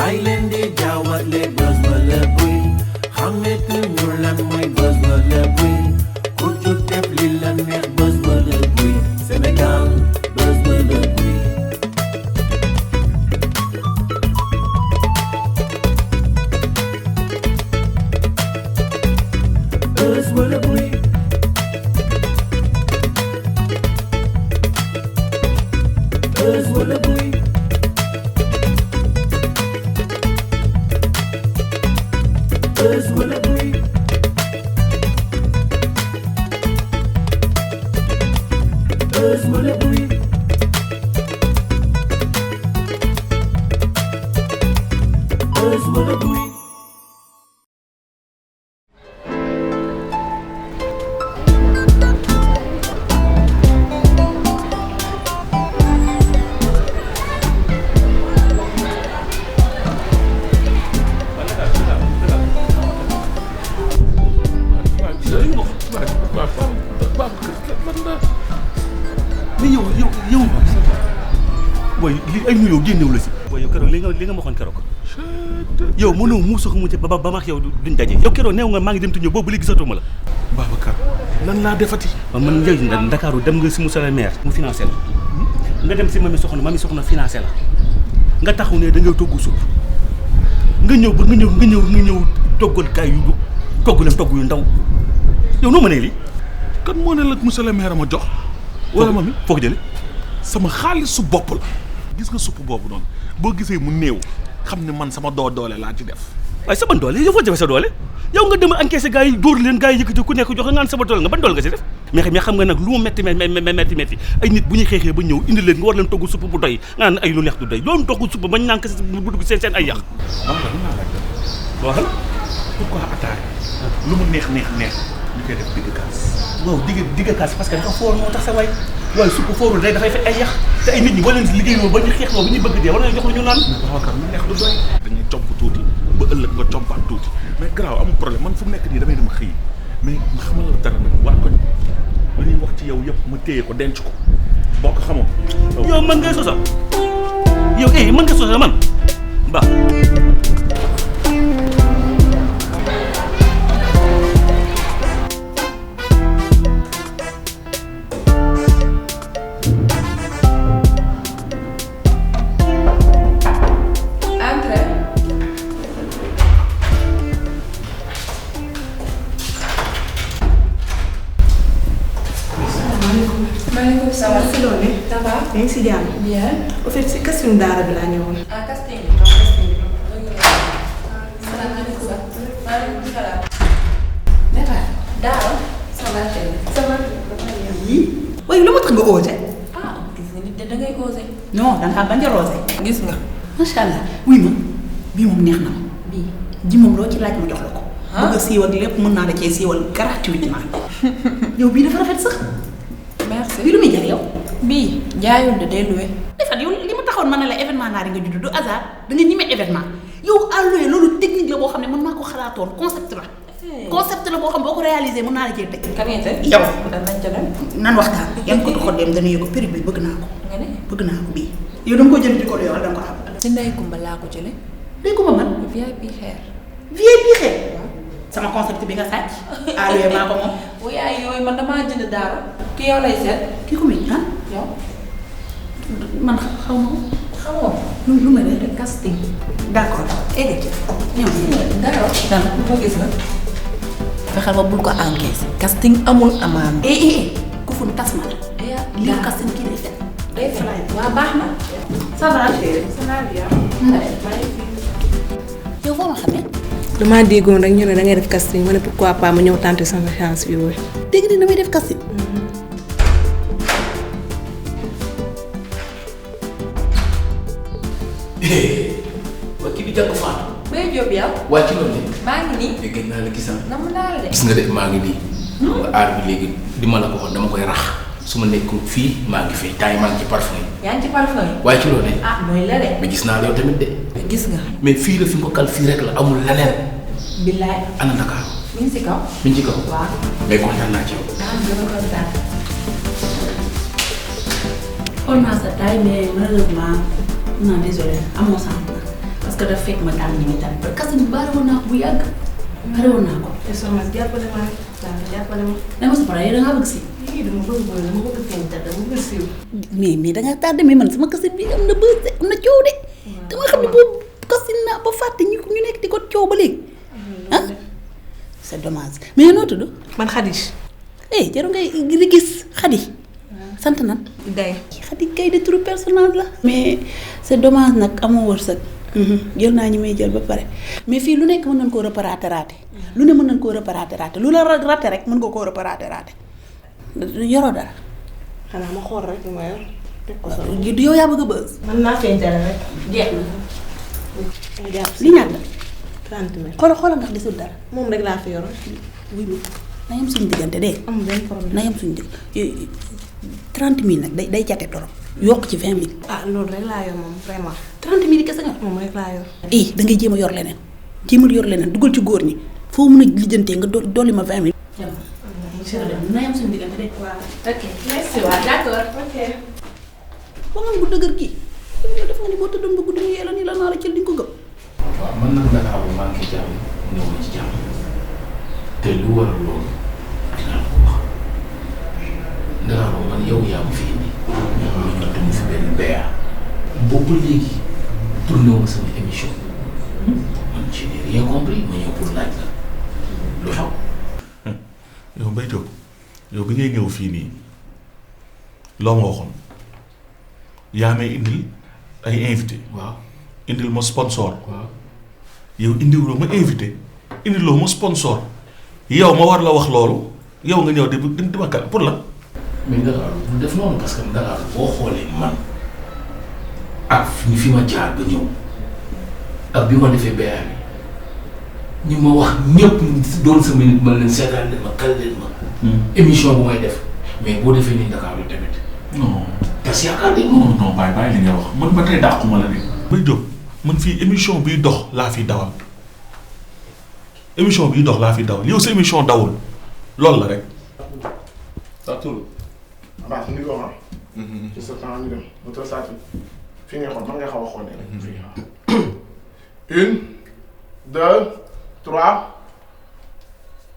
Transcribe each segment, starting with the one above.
bàyyi leen di jaawale buzz wala bruit xàmmeetuñu lan mooy buzz wala bruit ku jug def li la neex buzz wala bruit Sénégal buzz wala bruit. Buzz wala bruit. Buzz wala bruit. Buzz wala bruit. Buzz wala bruit. Buzz wala bruit. Boy li ay nuyoo génnew la si. Boy yow keroog li nga ma waxoon keroog. Yow mënoo muusu ko mu ci ba ma ak yow duñ daje. Yow keroog neew nga maa ngi dem te ñëw boobu léegi gisatuma la. Babacar lan laa defati. Man njëriñ nga Ndakaaru dem nga si monsieur le maire mu financé la. Nga dem si mami soxna financé la. Nga taxaw ne da ngay togg supp. Nga ñëw toggal kaay yu togg yu ndaw. Yow noo mënee lii. Kan moo ne la monsieur le maire ma jox. wala mami foo ko jëlee. sama xaalisu bopp la. gis nga supp boobu noonu boo gisee mu néew xam ne man sama doole laa ci def. waaye sama doole yow foo jafe sa doole yow nga dem encaissé gars yi dóor leen gars yi yëkkati ku nekk jox nga sama doole nga ban doole nga si def mais xam nga nag lu mu métti ay nit bu ñuy xeexee ba ñëw indi leen nga war leen togg supp bu doy nga naan ay lu neex du doy doon togg supp bañ naan kese bu dugg seen ay yàq. waxal pourquoi attaque lu mu neex ñu koy def digg kaas. waaw digg kaas parce que dafa foor moo tax sa waay waaye supp foorul day dafay fekk ay yàq te ay nit ñi boo leen si liggéey ba ñu xeex ba ñu bëgg dee war nañu jox ñu naan. Babacar lu neex du doy. dañuy comp tuuti ba ëllëg nga compaat tuuti mais garaaw amul problème man fu mu nekk nii damay dem xëy mais ma xamal la dara nag waa koñ li ñuy wax ci yow yëpp ma téye ko denc ko boo ko xamoon. yow mën ngay sosal yow mën nga sosal man ba. maaleykum salaam. si loolu ça va. yaa ngi si jàmm. bien. au fait si casting daara bi laa ñëwoon. ah casting bi. casting bi. salaamaaleykum. maaleykum salaam. Naka. Daara. ça va chérie. ça va. yii. waaye lu ma tax nga osé. ah gis nga nit de da ngay osé. non da ngaa bañ a rosé. gis nga. macha allah. wuy ma bii moom neex na ma. bii. ji moom loo ci laaj ma jox la ko. bëgg a siiwal lépp mën naa la cee siiwal gratuitement. yow bii dafa rafet sax. merci. bii lu muy jar yow. bii jaayul de day loué. defat yow li ma taxoon ma ne la événement naari nga judd du hasard da nga ñime événement yow à loué loolu technique la boo xam ne mën naa ko xalaatoon concept la. concept la boo xam boo ko réalisé mën naa la cee teg. kan ngeen teg. yow nañ ca dem. nan waxtaan yan ko doxal dem dañuy yëg ko prix bi bëgg naa ko. nga ne. bëgg naa ko bii. yow da nga ko jënd di ko yow da nga ko xam. si Ndeye Kumba laa ko jëlee. léegi ko ma man. VIP xeer. VIP xeer. sama concept bi nga sàcc. alloué maa ko moom. waaye yooyu man damaa jënd daara. ki yow lay seet. kii ko muy ah. yow. man xaw ma ko. xamoo. lu ma def casting. d'accord. egg ci ñëw. dara. dara lu ko gis nga. fexeel ba bul ko encaissé. casting amul amaan. ku fu tas ma la. lii casting kii day fen. day fly. waa baax na. ça va chérie. ça va bien. yow foo ma xamee. damaa déggoon rek ñu ne da ngay def casting ma ne pourquoi pas ma ñëw tenter sama chance yooyu. dégg nga damay def casting. waa kii bi jàpp Fatou. Mbaye Diop yow. waa ci loolu maa ngi nii. de gëj naa la gis nam naa la de. gis nga de maa ngi nii. xam nga aar bi léegi di ma la ko waxoon dama koy rax su ma nekkul fii maa ngi fii temps yi maa ngi ci parfum yi. yaa ngi ci parfum yi. waaye ci loolu ah mooy la de. mais gis naa la yow tamit de. gis nga. mais fii la fi nga ko kal fii rek la amul leneen. billaay. ana Dakar. mi ngi si kaw. mi ngi ci kaw. waaw. mais kontaan naa ci yow. daa gën a kontaan. xool naa sa taille mais malheureusement non désolé amoo sens parce parce que daf fekk ma daan ñi tamit ba kasin bi baare woon naa ko bu yàgg. baare woon naa ko. te soxna si jàppale ma rek jàppale ma. dama sa pare yow da ngaa bëgg si. lii dama bëgg feeñ te dama bëgg siiw. mais da ngaa tardé mais man sama kasin bi am na bës de am na coow de. dama xam ne boobu kasin naa ba fàtte ñu nekk di ko coow ba léegi. ah c'est dommage mais noo tudd. man Khadij. jaru ngay di gis Khady. sant nan Gaye. Khady Gaye de turu personnage la. mais c'est dommage nag amoo wërsëg. jël naa ñi may jël ba pare mais fii lu nekk mën nañ koo reparater raté lu ne mën nañ koo reparater raté lu la raté rek mën nga koo reparater raté yoroo dara. xanaa ma xool rek li ma yor. teg ko sama yow yaa bëgg a bës. mën naa feeñ tele rek. jeex na. nga jàpp si li ñaata. 30 mètres. xoolal ndax desul dara. moom rek laa fi yoroon. wuy ma na yem suñu diggante de. amul benn problème. na yem suñu diggante 30 000 nag day jate torop yokk ci 20 000. ah loolu rek laa yor moom vraiment. 30 000 kese nga. moom rek laa yor. da ngay jéem a yor leneen jéemal yor leneen dugal ci góor ñi foo mën a lijjantee nga dolli ma 20 000. incha allah na yem suñu diggante de. waaw ok merci waaw d'accord ok. ba nga bu dëgër kii def nga ni boo tëddoon ba guddi ñu yee la nii la naa la ci di nga ko gëm. waaw man nag Dakar bu maa ngi jàmm ñëw na ci jàmm te lu waral loolu dinaa ko wax Dakar man yow yaa ma fi indi ñu dund fi benn béya boobu léegi tourné wu ma sama émission man je n'ai rien compris ma ñëw pour laaj la lu xew. yow Mbaye Diop yow bi ngay ñëw fii nii loo ma waxoon yaa may indil ay invité waaw indil ma sponsor waaw yow indiwuloo ma invité indiloo ma sponsor yow ma war la wax loolu yow nga ñëw di ma kal pour la. mais Dakar bu def noonu parce que Dakar boo xoolee man ak fi ma jaar ba ñëw ak bi ma defee béya bi ñi ma wax ñëpp doon sama nit ma leen seetaan leen ma kal leen ma. émission bu may def mais boo defee nii Dakar lu tamit. non tas yaakaar nañ ma. non bàyyi li ngay wax man ba tey dàquma la de. Mbaye Diop man fii émission biy dox laa fi dawal émission biy dox laa fi dawal yow sa émission dawul loolu la rek. ça tourne. baax ni ko wax. ci sa temps ñu dem ba tey saa fi nga xool man nga xaw a xoolee rek. 1 2 3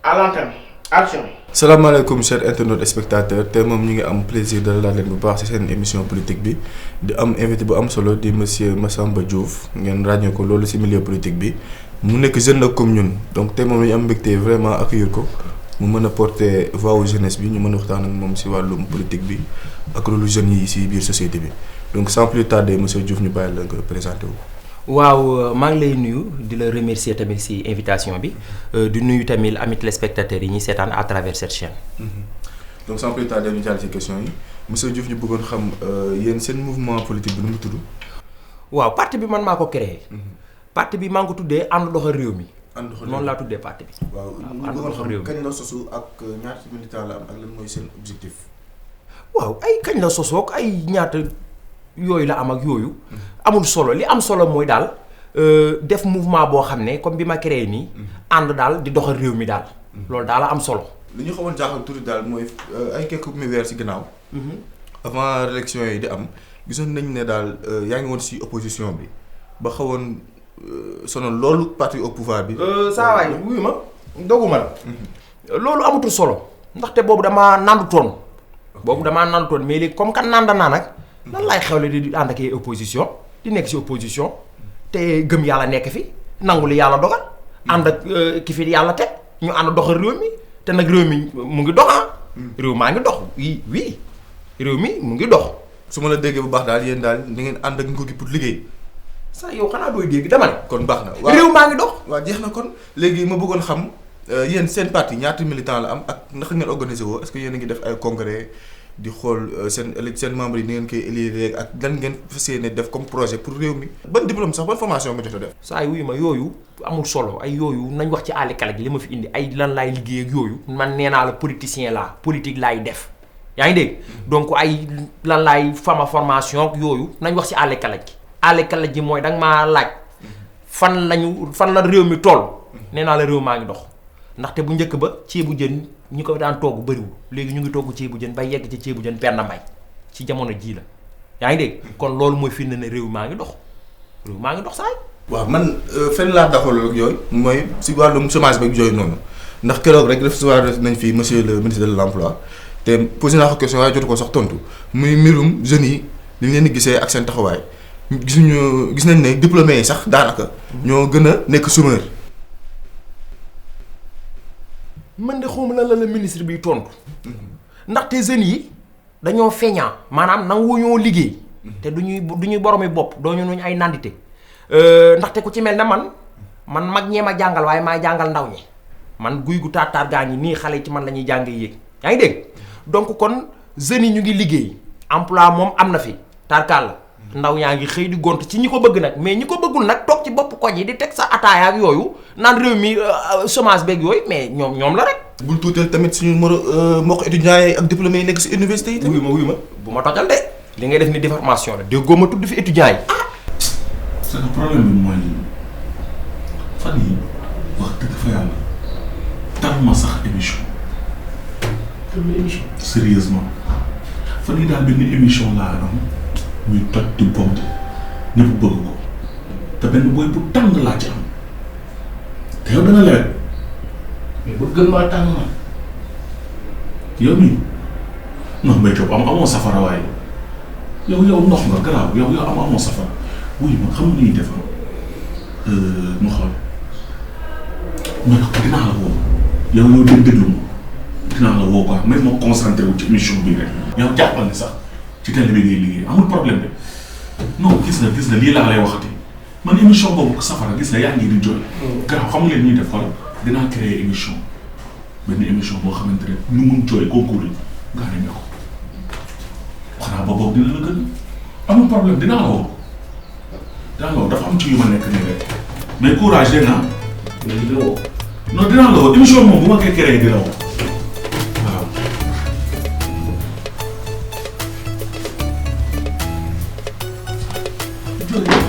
à l'antenne action. salaamaaleykum chers internautes et spectateurs te moom ñu ngi am plaisir de la leen bu baax ci seen émission politique bi di am invité bu am solo di monsieur Massamba Diouf ngeen ràññee ko loolu ci milieu politique bi mu nekk jeune la comme ñun donc te moom la ñu am mbégte vraiment accueillir ko mu mën a porter voix aux jeunesse bi ñu mën a waxtaan ak moom ci wàllum politique bi ak rôle jeunes yi ci biir société bi donc sans plus tarder monsieur Diouf ñu bàyyi la nga présenté wu. waaw maa ngi lay nuyu di la remercier tamit ci invitation bi di nuyu tamit amis téléspectateurs yi ñuy seetaan à travers cette chaîne. donc sans plus tarder ñu jàll ci question yi monsieur Diouf ñu bëggoon xam yéen seen mouvement politique bi nu mu tudd. waaw parti bi man maa ko créé. parti bi maa ngi ko tuddee ànd doxal réew mi. ànd doxal noonu laa tuddee parti bi. waaw ñu bëggoon xam kañ la sosu ak ñaata militant la am ak lan mooy seen objectif. waaw ay kañ la sosoog ay ñaata. yooyu la am ak yooyu amul solo li am solo mooy daal def mouvement boo xam ne comme bi ma créé nii ànd daal di doxal réew mi daal loolu daal la am solo. li ñu xamoon jaaxal tuuti daal mooy ay quelques weer ci gannaaw avant élection yi di am gisoon nañ ne daal yaa ngi woon ci opposition bi ba xawoon sonal loolu parti au pouvoir bi. saa waay wuyu ma doguma la loolu amatul solo ndaxte boobu damaa nandutoon mais léegi comme kan nanda naa nag lan laay xewle di ànd ak opposition di nekk ci opposition te gëm yàlla nekk fi nangu li yàlla dogal ànd ak ki fi yàlla teg ñu ànd doxal réew mi te nag réew mi mu ngi dox réew maa ngi dox oui réew mi mu ngi dox. su ma la déggee bu baax daal yéen daal da ngeen ànd ak nguur gi pour liggéey. sax yow xanaa dooy dégg dama ne. kon baax na réew maa ngi dox. waaw jeex na kon léegi ma bëggoon xam yéen seen parti ñaata militant la am ak naka ngeen organisé woo est-ce que yéen a ngi def ay congrès di xool seen membres yi ni ngeen koy élire ak lan ngeen fas yéene def comme projet pour réew mi. ban diplôme sax ban formation nga jot a def. saa wuyu ma yooyu amul solo ay yooyu nañ wax ci àll kala gi li ma fi indi ay lan laay liggéey ak yooyu. man nee naa la politicien laa politique laay def yaa ngi dégg donc ay lan laay formation ak yooyu nañ wax ci àll kala gi. àll kala gi mooy danga maa laaj fan la réew mi toll nee naa la réew maa ngi dox ndaxte bu njëkk ba ceebu jën ñi ko daan togg bëriwul léegi ñu ngi togg ceebu jën bay yegg ci ceebu jën Penda Mbay ci jamono jii la yaa ngi dégg kon loolu mooy firnde ne réew maa ngi dox saay waaw man fenn laa daxal ak yooyu mooy si wàllum chômage beeg yooyu noonu ndax keroog rek recevoir nañ fi monsieur le ministre de l'emploi te posé naa ko question waaye jotu ko sax tontu muy mbirum jeunes yi li ngeen di gisee ak seen taxawaay gis nañ ne diplômé yi sax daanaka ñoo gën a nekk chômeur. man de xawma lan la ministre bi tontu ndaxte jeunes yi dañoo feeñaa maanaam nangu ñoo liggéey te du ñuy boromi bopp doo ñu nuñ ay nandite ndaxte ku ci mel ne man mag ñee ma jàngal waaye maa jàngal ndaw ñi man guy gu taataar gaa ngi nii xale yi ci man la ñuy jàng yéeg yaa ngi dégg donc kon jeunes yi ñu ngi liggéey emploi moom am na fi tarkaal la ndaw yaa ngi xëy di gont ci ñi ko bëgg nag mais ñi ko bëggul nag toog ci bopp koñ yi di teg sa ataaya ak yooyu naan réew mi chômage beeg yooyu mais ñoom la rek. bul tuutal tamit suñu mbokk étudiants yi ak diplômés yi nekk si université yi tamit. wuyu ma bu ma tojal de li ngay def ni déformation la déggoo ma tudd fi étudiants yi. c'est que problème bi mooy fan yi wax dëgg fa yàlla taluma sax émission. sérieusement fan yi daal benn émission laa am muy toj di bomb ñëpp bëgg ko te benn booy bu tàng laa ci am te yow dana leer mais bu gën maa tàng man. yow mii non mais Diop amoo safara waaye yow ndox nga garaaw yow amoo safara wuy ma xam nga ni ñuy def mu xool ma ne ko dinaa la woo yow déglu ma dinaa la woo quoi même ma concentré wu ci émission bii rek yow jàppal ne sax ci télé bi ngay liggéey amul problème de non gis nga lii laa lay waxati man émission boobu safara gis nga yaa ngi di jooy. garaaw xam nga leen ñuy def xool dinaa créer émission benn émission boo xamante ne ñu mun jooy concours yi nga ne ko xanaa ba boobu dina la gën amul problème dinaa la woo dafa am ci yu ma nekk nii rek mais courage dégg naa. mais li la woo. non dinaa la woo émission moom bu ma koy créer dina woo waaw.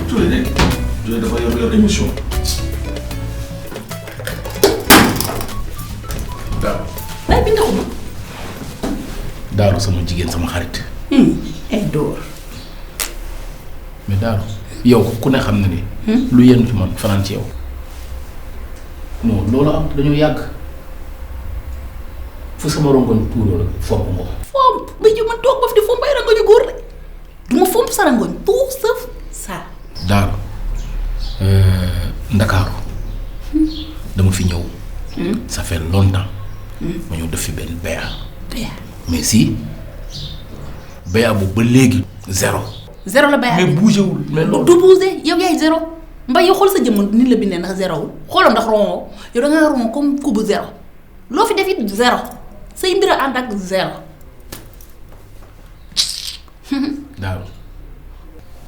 jooy dafa yor émission. waaye bi nga xuma. Daaru sama jigéen sama xarit. ay dóor. mais Daaru yow ku ne xam na ni. lu yenn ci man fanaan ci yow. non loolu am dañoo yàgg fu sama rongoñ tuuroo la fomp nga ko. fomp ba ji man toog ba fi di fomp ay rangoñu góor rek du ma fomp sa rangoñ tout sauf ça. Daaru Ndakaaru dama fi ñëw. ça fait longtemps. ma ñëw def fi benn BA. mais si BA boobu ba léegi zéro. zéro la BA mais bougé wul mais loolu. du bougé yow yaay zéro mbay yow xool sa jëmm ni la bindee ndax zéro wul xoolal ndax ron yow da ngaa ron comme kubu zéro loo fi def it zéro say mbir a ànd ak zéro. Daaru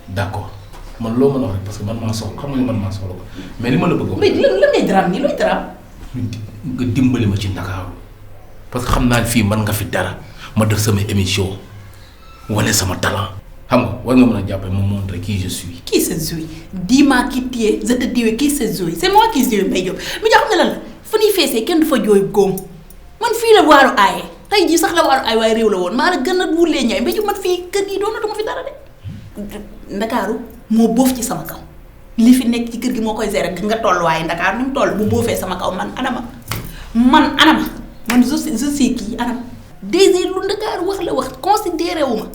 d'accord man loo mën a wax rek parce que man maa soxla xam nga ni man maa soxla ko mais li ma la bëgg a wax. mais lan ngay drame nii looy drame. nga dimbali ma ci Ndakaaru parce que xam naa ne fii mën nga fi dara ma def sama émission wane sama talent xam nga war nga mën a jàppale ma montrer qui je suis. Qui c'est Zoé? Dis-moi qui tu es, je te dirai qui c'est Zoé. C'est moi qui suis Zoé Mbaye Diop mais xam nga lan la fu ñuy feesee kenn du fa jooy góom man fii la waaru aaye tey jii sax la waaru aay waaye réew la woon maa la gën a wulee ñaay Mbaye Diop man fii kër gi doonatuma fi dara de. Ndakaaru moo boof ci sama kaw li fi nekk ci kër gi moo koy gérer nga toll waaye Ndakaaru ni mu toll bu boofee sama kaw man anama man je sais kii anam désir lu Ndakaaru wax la wax considéré wu ma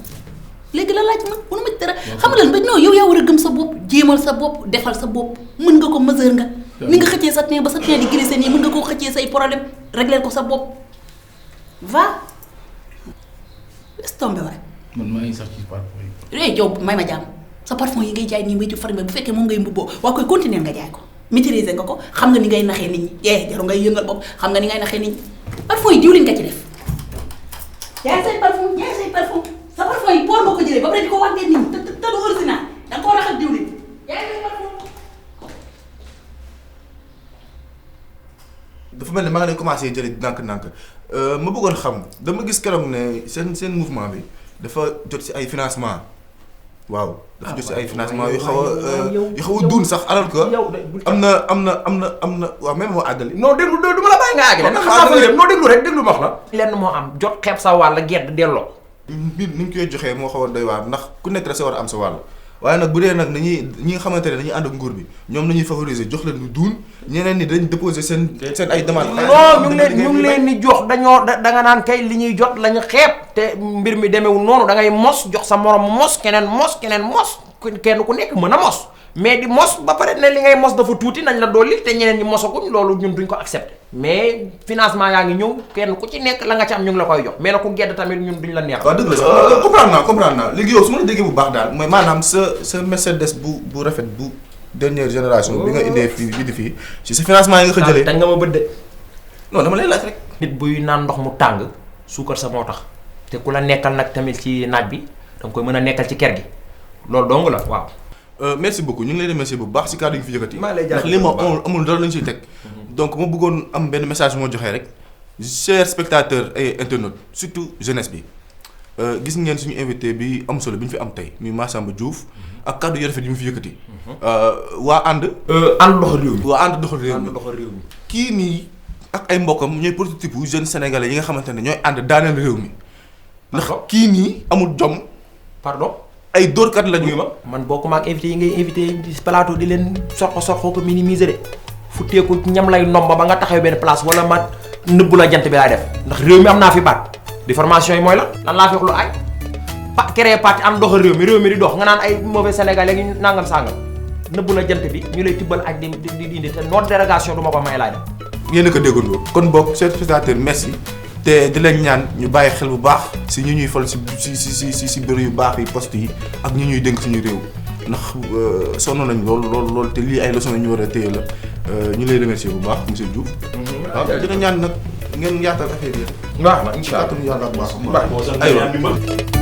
léegi la laaj ma mënu ma ci dara xam nga lan ba non yow yaa war a gëm sa bopp jéemal sa bopp defal sa bopp mën nga ko mesure nga ni nga xëccee sa teen ba sa teen di glissé nii mën nga koo xëccee say problème régler ko sa bopp va laisse tomber waay. man maa ngi sax ci parfum yi. yow may ma jàmm sa parfum yi ngay jaay nii mbay ci farme bu fekkee moom ngay mbubboo waa koy continuer nga jaay ko maîtriser nga ko xam nga ni ngay naxee nit ñi jaru ngay yëngal bopp xam nga ni ngay naxee nit ñi parfum yi diwlin nga ci def jaay say parfum sa parfum yi poor nga ko jëlee ba pare di ko wàññi nit ñi te du original da nga koo raxal diwlin jaay say parfum. dafa mel ne maa ngi leen commencé jëlee ndànk-ndànk ma bëggoon xam dama gis keroog ne seen mouvement bi dafa jot si ay financement waaw dafa jot si ay financement yu xaw a duun sax alors que am na waaw même moo àggali. non déglu du ma la bàyyi nga àggale. ndax xam naa fa non déglu rek déglu ma wax la. lenn moo am jot xeeb sa wàll gedd delloo. mbir ni ñu koy joxee moo xaw a doy waar ndax ku nekk rek sa war a am sa wàll waaye nag bu dee nag ñi nga xamante ne dañuy ànd ak nguur bi ñoom nañuy favoriser jox leen lu duun ñeneen ñi dañ déposer seen ay demande non ñu ngi leen di jox dañoo da nga naan kay li ñuy jot lañu xeeb te mbir mi demeewul noonu da ngay mos jox sa morom mos keneen mos kenn ku nekk mën a mos mais di mos ba pare ne li ngay mos dafa tuuti nañ la dolli te ñeneen ñi mosaguñ loolu ñun duñ ko accepter mais financement yaa ngi ñëw kenn ku ci nekk la nga ci am ñu ngi la koy jox mais nag ku gedd tamit ñun duñ la neex. waaw dëgg la comprendre naa léegi yow su ma la déggee bu baax daal mooy maanaam sa Mercedes bu rafet bu dernière génération bi nga indee fii indi fii si sa financement yi nga ko jëlee. te nga ma bët de. non dama lay laaj rek. nit buy naan ndox mu tàng suukar sa moo tax te ku la nekkal nag tamit ci naaj bi da nga koy mën a nekkal ci kër gi loolu dong la waaw. merci beaucoup ñu ngi lay remercier bu baax si kàddu yi fi yëkkati. maa lay ndax li ma amul dara lañu siy teg. donc ma bëggoon am benn message moo joxee rek chers spectateurs et internautes surtout jeunesse bi gis ngeen suñu invité bi am solo bi ñu fi am tey muy Massamba Diouf ak kàddu yu rafet yi mu fi yëkkati. waa ànd. ànd doxal réew mi. waa ànd doxal réew mi kii nii ak ay mbokkam ñooy prototype bu jeunes sénégalais yi nga xamante ne ñooy ànd daaneel réew mi. ndax kii nii amul jom. pardon. ay dóorkat la ñu. man bokkuma ak invité yi ngay invité ci plateau di leen sorxo ko minimiser de futteeku ñam lay ndomba ba nga taxaw benn place wala ma nëbbu la jant bi laay def ndax réew mi am naa fi baat di formation yi mooy la lan laa fi wax lu ay créé parti am doxal réew mi di dox nga naan ay mauvais sénégalais gi nangam sangam nëbbu la jant bi ñu lay tibbal ak di indi te notre délégation du ma ko may laay def. yéen a ko déggandoo kon boog chers spectateurs merci. te di leen ñaan ñu bàyyi xel bu baax si ñu ñuy fal si bureau yu baax yi poste yi ak ñu ñuy dénk suñu réew ndax sonn nañ lool te lii ay leçons yu ñu war a téye la ñu lay remercier bu baax monsieur Diouf. waaw dina ñaan nag ngeen yaatal affaire yi. waaw incha allah yàlla bu baax. aywa